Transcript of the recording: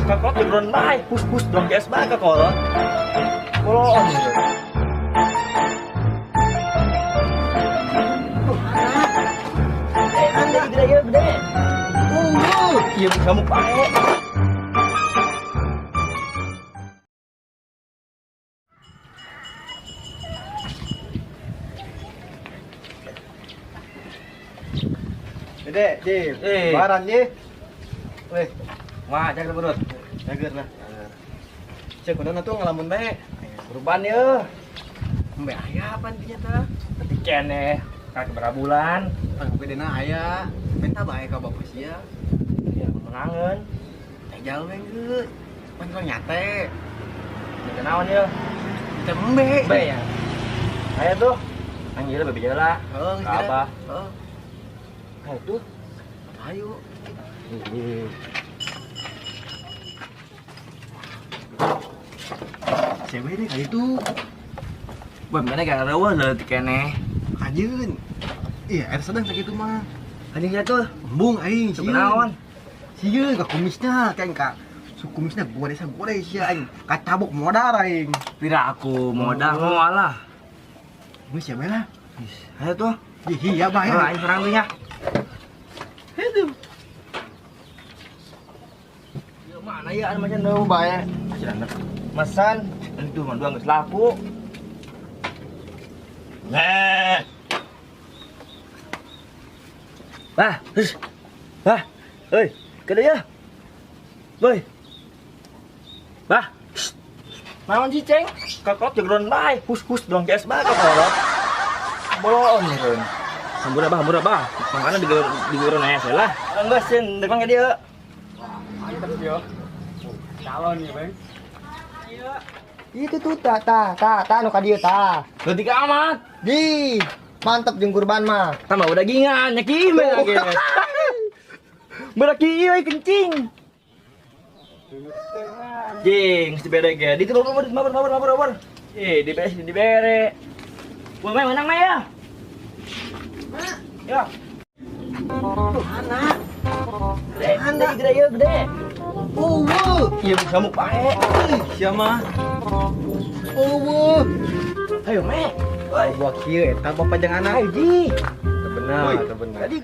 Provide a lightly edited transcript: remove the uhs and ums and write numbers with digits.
Kakolot jegeron bae, hus-hus dong geus bae kakolot. Bolon. Gede, gede, gede. Iya, kamu pae. Gede, Jim. Baran, ye. Weh, Wah, jaga perut. jager lah. Cek kunaon atuh ngalamun bae. Kurban ye. Embe aya apa intinya tah? Tapi keneh, kaki berapa bulan? Tang bedena aya. Minta bae ka bapak sia. Ya, menangan. Teh jauh we geus. Pan urang nyate. Nyate naon ye? Nyate embe. Embe ya. Aya tuh. Anjir bebeja lah. Heeh, Ka abah. Heeh. Ayo tuh. Ayo. Cewek deh kali itu. Wah, mana gak reueuh leutik keneh. Kajeun. Iya, air sedang sakitu mah. Anjingnya tuh. Embung aing Sok naon? Sieun ka kumisna, kayak ka sukumisna gua desa gua deh sia aing. Kacabok modar aing. Pira aku modal moal lah. Geus sia lah. Ayo tuh. Ih, iya bae. Ayo aing serang tuh nya. Aduh. Ya mana ya anu macam deui bae. Mesan itu mah dua geus laku. Nah. Bah, hus. Bah. Euy, gede ya. Boy. Bah. Naon sih, Ceng? Kakolot jegeron bae, hus-hus dong geus bae kakolot. Bolon meureun. Hampura bah, hampura bah. Mangkana digeron aya lah. Enggak sih, depan ke dia. Mantep yo. Calon ya, Bang. Iya. Itu tuh ta ta ta ta nu ka dieu ta. Leutik amat. Di, mantep jeung kurban mah. Tambah udah gingan, nyeki mah lagi. Beraki ieu kencing. Jing, dibere ge. Di teu mabur mabur mabur mabur mabur. Eh, dibere dibere. Gua main menang mah ya. Ya. Tuh anak. Gede, gede, gede, gede. Eueuh. Iya, kamu pae. Sia mah. Eueuh. Ayo, me. Buah kieu eta bapak jeung anak. Ayo, Ji. Teu bener, teu bener. Tadi